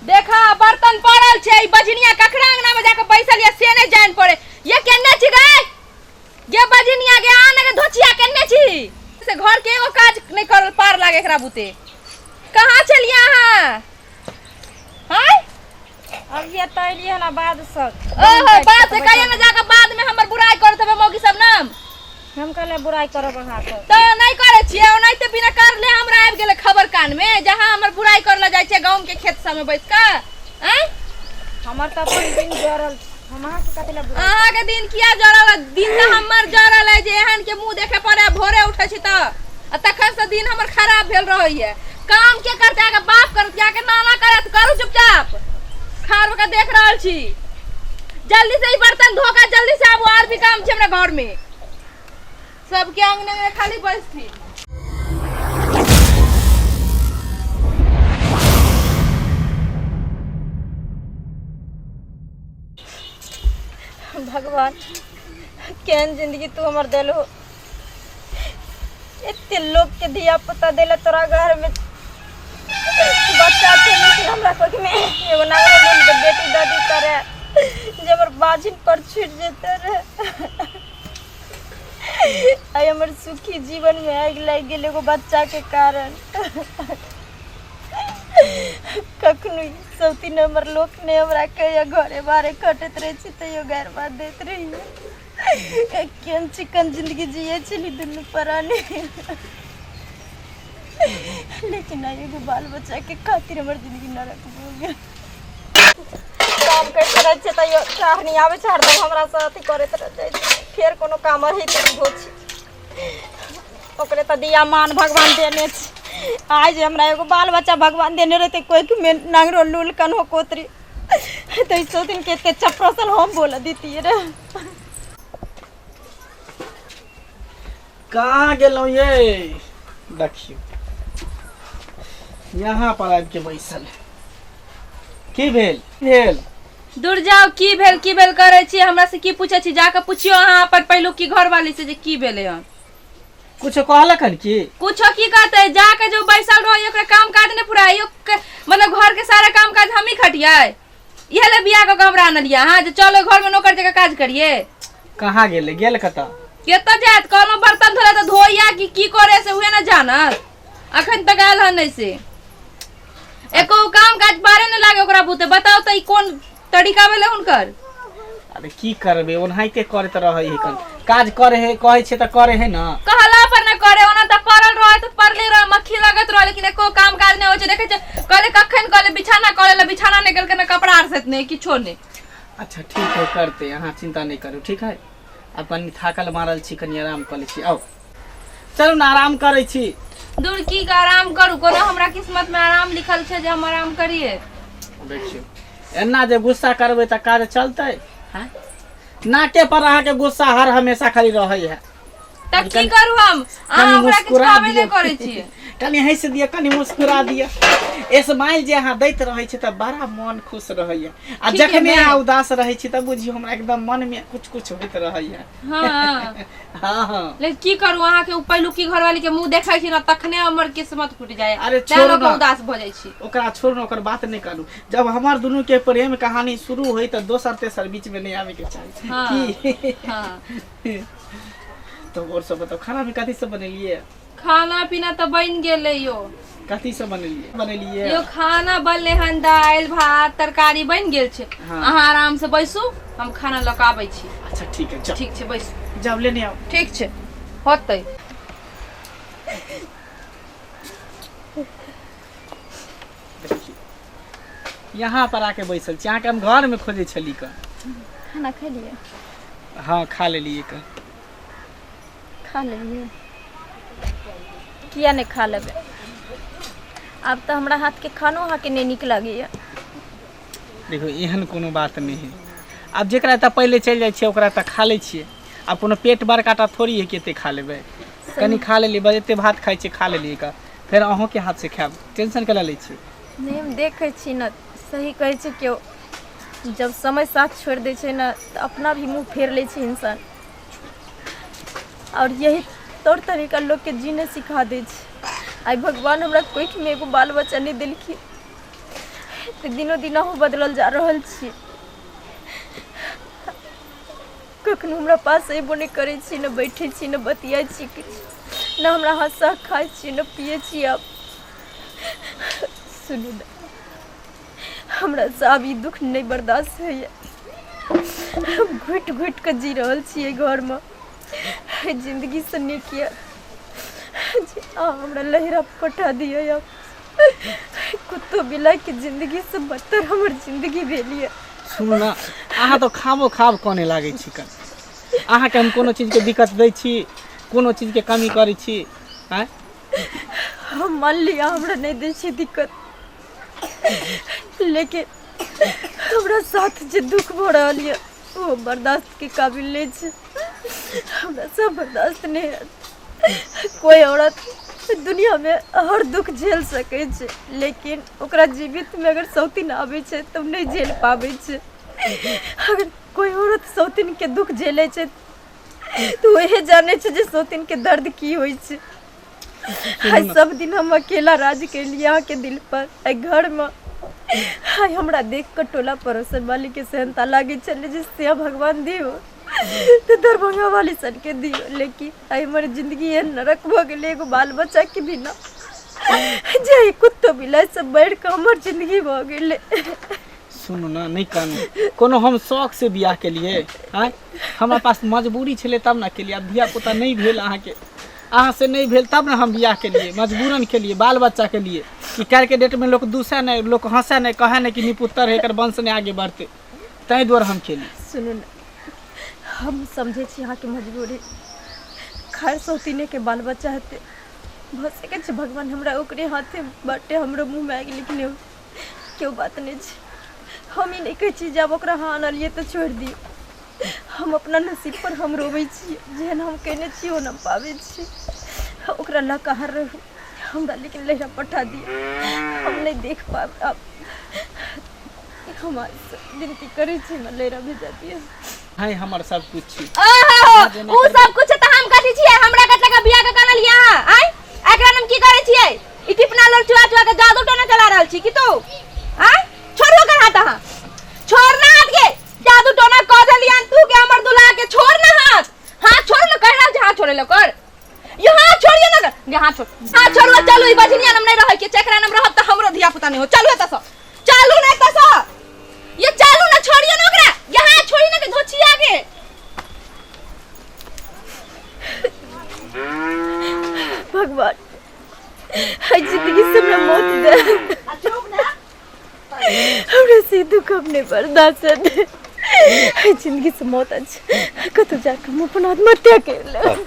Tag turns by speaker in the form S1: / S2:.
S1: देखा बर्तन पड़ल छै, ई बजनिया ककरा अंगना में जाके बैसल ये से नहीं जान पड़े। ये केने छी गे? गे बजनिया गे आने के धोचिया केने छी? से घर के एगो काज नहीं कर पार लागे एकरा बुते। कहाँ चलिए अहाँ? हाय
S2: अभी एतऽ एलियै हन बाद से।
S1: ओहो बाद से कहियो ना जाके बाद में हमर बुराई करत हबे मौगी सब नाम।
S2: हम कहले बुराई करब अहाँके
S1: तऽ नहि करै छियै, ओनाहिते बिना करले हमरा आबि गेलै खबर कान में, जहाँ हमर बुराई करल जाइ छै गाँव के खेत सबमे बैस कऽ। आँय
S2: हमर तऽ अपन दिन जरल, हम अहाँके कथी लए बुराई?
S1: अहाँके दिन किया जरल है? दिन तऽ हमर जरल है जे एहन के मुंह देखे पड़े। भोरे उठै छी तऽ आ तखन से दिन हमर खराब भेल रहैया। काम के करते? अहाँके बाप करत? अहाँके नाना करत? करू चुपचाप, खार के देख रहल छी। जल्दी से ई बर्तन धो के जल्दी से आबू, आर भी काम छै हमरा घर में। सबके अंगने में खाली बैसथिन।
S2: भगवान केहन जिंदगी तू हमर देलहो, एते लोग के धिया पुता देले, तोरा घर में बच्चा छै, लेकिन हमरा कोख में एगो नागरो लोग के बेटी दऽ दी करे जे हमर बाझिन पर छूट जेते रे। आइ हमर सुखी जीवन में आगि लागि गेल एगो बच्चा के कारण। कखनो सौतीन हमर लोक नहि हमरा कहैया, घरे बाहरे खटैत रहै छी तैयो गारि बात दैत रहैया। केहन चिकन जिंदगी जियै छली दुनू प्राणी, लेकिन आइ एगो बाल बच्चा के खातिर हमर जिंदगी नरक भऽ गेल। काम करैत रहै छियै तैयो चाह नहि आबै छै, हरदम हमरा से अथी करैत रहै छै। फेर कोनो काम रहै तऽ इहो छै, ओकरे तऽ दिया मान भगवान देने छै। आइ जे हमरा एगो बाल बच्चा भगवान देने रहते कोखिमे नांगरो लूल कन्हो कोतरी, तऽ ई सौतिन के एते चपरसल हम बोल दितियै रे।
S3: कहाँ गेलहुँ ये? देखियौ यहाँ पर आबि के बैसल। की भेल भेल?
S1: दूर जाओ, की भेल की भेल करै छी? हमरा से की पूछै छी? जाके पुछियो अहाँ अपन पहिलुकी घरवाली से जे की भेलै हन।
S3: कुछो कहलक हन की?
S1: कुछो की कहते? जाके जो बैसल रहो, ओकरा काम काज नहीं पूरा, मतलब घर के सारा काम काज हम ही खटियै। इहे ले बियाह कऽ के हमरा आनलियै अहाँ जे चलो घर में नौकर जगह काज करिए।
S3: कहाँ गेलै? गेल कतऽ?
S1: कतऽ जायत? कहलहुँ बर्तन धोले तऽ धोइया कि की करे से उहे न जानत। अखन तक आयल हन नहीं से एको काम काज पारे नहीं लागे ओकरा बुते। बताओ तऽ ई कोन तरीका भेलै हुनकर?
S3: अरे की करबै, ओनाहिते करैत रहै है। कन काज करे है, कहै छै तऽ करे है ना।
S1: कहला पर न करे, ओना तऽ पड़ल रहे तऽ पड़ले रहे, मक्खी लगैत रहे, लेकिन एको काम काज नहीं होइ छै। देखै छै कहले कखन कहले बिछाना करे ले, बिछाना नहीं केलकै, न कपड़ा आर से नहीं किछो नहीं।
S3: अच्छा ठीक है, करते, अहाँ चिंता नहीं करू। ठीक है, आब कनि थाकल मारल छी, कनि आराम कऽ लै छी। आउ चलू ने, आराम करै छी।
S1: दूर की के आराम करू? कोनो हमरा किस्मत में आराम लिखल छै जे हम आराम करिए?
S3: देखियौ एना जे गुस्सा करबै तऽ काज चलतै? हैं, नाके पर अहाँके गुस्सा हर हमेशा खाली रहै है।
S1: तऽ की करू हम? अहाँ
S3: कनि
S1: ओकरा किछु
S3: मुस्कुरा
S1: कहबे
S3: दियौ।
S1: नहि करै छियै।
S3: कनि हँसि दिअ, कनि मुस्कुरा दिअ। स्माइल जे अहाँ दैत रहै छी तऽ बड़ा मन खुश रहैया, आ
S1: ठीके
S3: जखने
S1: ने।
S3: अहाँ उदास रहै छी तऽ बुझियौ हमरा एकदम मनमे कुछ कुछ होइत रहैया।
S1: हाँ
S3: हाँ हाँ,
S1: लेकिन की करू, अहाँके ओ पहिलुकी घरवाली के मुंह देखै छी ने तखने हमर किस्मत फूटि जाए।
S3: अरे
S1: तैं
S3: छोड़ू
S1: लऽ कऽ
S3: ना।
S1: उदास भऽ जाइ छी।
S3: ओकरा छोड़ू ने, ओकर बात नहि करू। जब हमर दुनू के प्रेम कहानी शुरू होई तऽ दोसर तेसर बीच में नहीं आवे के चाही।
S1: हाँ।
S3: की
S1: हाँ।
S3: तो और सब बताओ, खाना में कथी सब बनेलिए?
S1: खाना पीना तऽ बनि गेलै यौ।
S3: कथी सब बनेलिए बनेलिए?
S1: यौ खाना बनले हन, दालि भात तरकारी बनि गेल छै।
S3: हाँ।
S1: अहाँ आराम से बैसू, हम खाना लऽ कऽ आबै छी।
S3: अच्छा ठीक है, जाओ।
S1: ठीक छै, बैसू।
S3: जाओ, लेने आओ।
S1: ठीक छै, होतै।
S3: देखियौ यहाँ पर आके बैसल छी, अहाँके हम घर में खोजै छली कऽ।
S2: खाना खेलियै?
S3: हाँ खा लेलिए कऽ।
S2: खा लेलियै? किया नहि खा लेबै? आब तऽ हमरा हाथके खानो अहाँके नहि नीक लगैया।
S3: देखो एहन कोनो बात नहि है। आब जेकरा एतऽ पहिले चलि जाइ छियै ओकरा तऽ खा लै छियै। आब कोनो पेट बड़का टा थोड़ी है कि एते खा लेबै। कनि खा लेलियै बस, एते भात खाइ छियै, खा लेलियै कऽ। फेर अहूँके हाथसँ खायब, टेंशन केला लै छियै?
S2: नहि, हम देखै छी ने, सही कहै छै केओ, जब समय साथ छोड़ि दै छै ने तऽ अपना भी मुँह फेर लै छै इंसान, आओर यही तौर तरीका लोकके जीने सिखा दै छै। आइ भगवान हमरा कोखिमे एगो बाल बच्चा नहि देलखिन तऽ दिनो दिन अहूँ बदलल जा रहल छी। कखनो हमरा पास अयबो नहि करै छी, ने बैठै छी, ने बतियाइ छी किछु, ने हमरा हाथसँ खाइ छी, ने पियै छी आब। सुनू ने, हमरासँ आब ई दुःख नहि बर्दाश्त होइए। हम घुटि घुटि कऽ जी रहल छी एहि घरमे। एहि जिन्दगीसँ नीक यऽ जे अहाँ हमरा लहिरा पठा दिअ आब। कुत्तो बिलाइके जिन्दगीसँ बदतर हमर जिन्दगी भेल यऽ।
S3: सुनू ने, अहाँ तऽ खाबो खाब कने लागै छी कन। अहाँके हम कोनो चीजके दिक्कत दै छी? कोनो चीजके कमी करै छी? आँय?
S2: हम मान लिअ हमरा नहि दै छी दिक्कत, लेकिन हमरा साथ जे दुख भऽ रहल यऽ ओ बर्दाश्तके काबिल नहि छै। हमरा सब बर्दाश्त नहि हैत। कोइ औरत दुनियामे हर दुख झेल सकै छै, लेकिन ओकरा जीवितमे अगर सौतीन आबै छै तऽ ओ नहि झेल पाबै छै। अगर कोइ औरत सौतीनके दुख झेलै छै तऽ ओहे जानै छै जे सौतीनके दर्द की होइ छै। आइ सब दिन हम अकेला राज केलियै अहाँके दिल पर, एहि घरमे। आइ हमरा देख कऽ टोला पड़ोसन वालीके सेहनता लागै छलै जे से भगवान दियौ तऽ दरभंगा वाली सनके दियौ, लेकिन आइ हमर जिन्दगी एहन नरक भऽ गेलै एगो बाल बच्चाके बिना जे ई कुत्तो बिलाइ सब बढ़ि कऽ हमर जिन्दगी भऽ गेलै।
S3: सुनू ने, नहि कानू। कोनो हम शौक से बियाह केलियै? आँय? हमरा पास मजबूरी छलै तब ने केलियै। आब धिया पुता नहि भेल अहाँके, अहाँ से नहि भेल तब ने हम बियाह केलियै। मजबूरन केलियै बाल बच्चाके लिए कि काल्हिके डेटमे लोक दूसै नहि, लोक हँसै नहि, कहै नहि कि निपुत्तर है, एकर वंश नहि आगे बढ़तै, ताहि दुआरे हम केलियै।
S2: सुनू ने, हम समझै छी अहाँके मजबूरी। खैर सौतीनेके बाल बच्चा हेतै, भऽ सकै छै भगवान हमरा ओकरे हाथे बाटे हमरो मुँहमे आगि लिखने हो। केओ बात नहि छै। हम ई नहि कहै छी जे आब ओकरा अहाँ आनलियै तऽ छोड़ि दियौ। हम अपना नसीब पर हम रोबै छी, जेहन हम कयने छी ओहन हम पाबै छी। ओकरा लऽ कऽ अहाँ रहू, हमरा लेकिन लहिरा पठा दिअ, हम नहि देख पायब आब। हम अहाँसँ विनती करै छी, हमरा लहिरा भेजा दिअ।
S3: है हमर सब कुछ छी।
S1: ओहो,
S3: जेना
S1: उ
S3: करबै।
S1: सब कुछ तऽ हम कथी छियै? हमरा कतला के बियाह के कानलियै अहाँ? आँय, एकरा नाम की करै छियै? ई टिपना लोल चुआ चुआ के जादू टोना चला रहल छी की तू? आँय, छोड़ू ओकर हाथ। अहाँ छोड़ ना हाथ के। जादू टोना कऽ देलियन तू के हमर दुल्हा के। छोड़ ना हाथ, हाथ छोड़ ना, कहि रहल छी हाथ छोड़े लए कर। यो हाथ छोड़िए ना गे, हाथ छोड़, हाथ छोड़ू। चलू, ई बजनिया नाम नहीं रहै के, चकरा नाम रहब तऽ हमरो धिया पुता नहीं हो। चलू एतऽ सँ, चलू ना एतऽ सँ। ये चलू ना, छोड़िए ना ओकरा। ये हाथ छोड़ी ना के धोछिया के।
S2: भगवान एहि जिंदगी से हमरा मौत दे, हमरा से दुख अब नहीं बर्दाश्त हेतै। एहि जिंदगी से मौत अच्छा, कतौ जाके हम अपन आत्महत्या कर लेब।